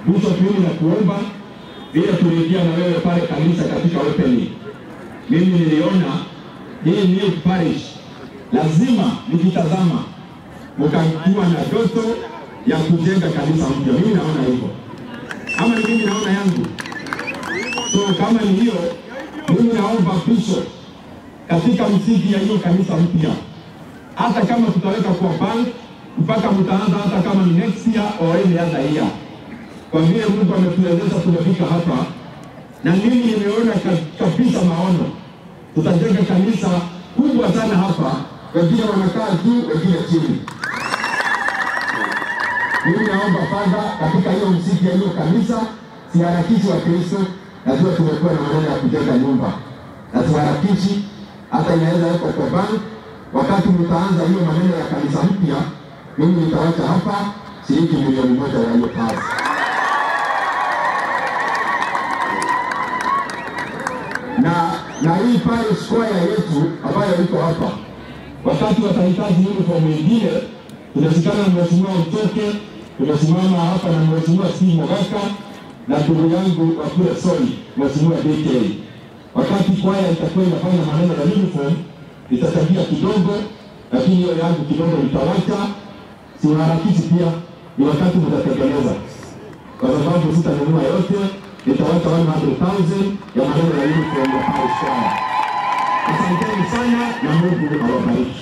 Bishop, mimi nakuomba vile tuliingia na wewe pale kanisa katika opening, mimi niliona hii new parish lazima nikitazama mkakuwa na ndoto ya kujenga kanisa mpya. Mimi naona hivyo, ama ni mimi naona yangu? So kama ni hiyo, mimi naomba bishop, katika msingi ya hiyo kanisa mpya, hata kama tutaweka kwa bank mpaka mtaanza, hata kama ni next year or any other year, kwa vile Mungu ametuwezesha tumefika hapa, na mimi nimeona kabisa maono, tutajenga kanisa kubwa sana hapa, wengine wanakaa juu, wengine chini. Mimi naomba Father, katika hiyo msingi ya hiyo kanisa, siharakishi wa Kristo. Najua tumekuwa na maneno ya kujenga nyumba, na tuharakishi, hata inaweza wekwa kwa bank. Wakati mtaanza hiyo maneno ya kanisa mpya, mimi nitawacha hapa shilingi 1,000,000 ya hiyo kazi. Na hii parish choir yetu ambayo iko hapa, wakati watahitaji uniform nyingine, tunashikana na Mheshimiwa Mtoke, tunasimama hapa na Mheshimiwa Steve Mogaka na ndugu yangu wa kule Soi, Mheshimiwa DK. Wakati kwaya itakuwa inafanya maneno ya uniform, itachangia kidogo, lakini hiyo yangu kidogo nitawacha. Siwaharakishi pia, ni wakati mtatekeleza, kwa sababu sitanunua yote. Nitawacha 100,000 ya maneno ya uniform ya parish choir. Asanteni sana na Mungu awabariki.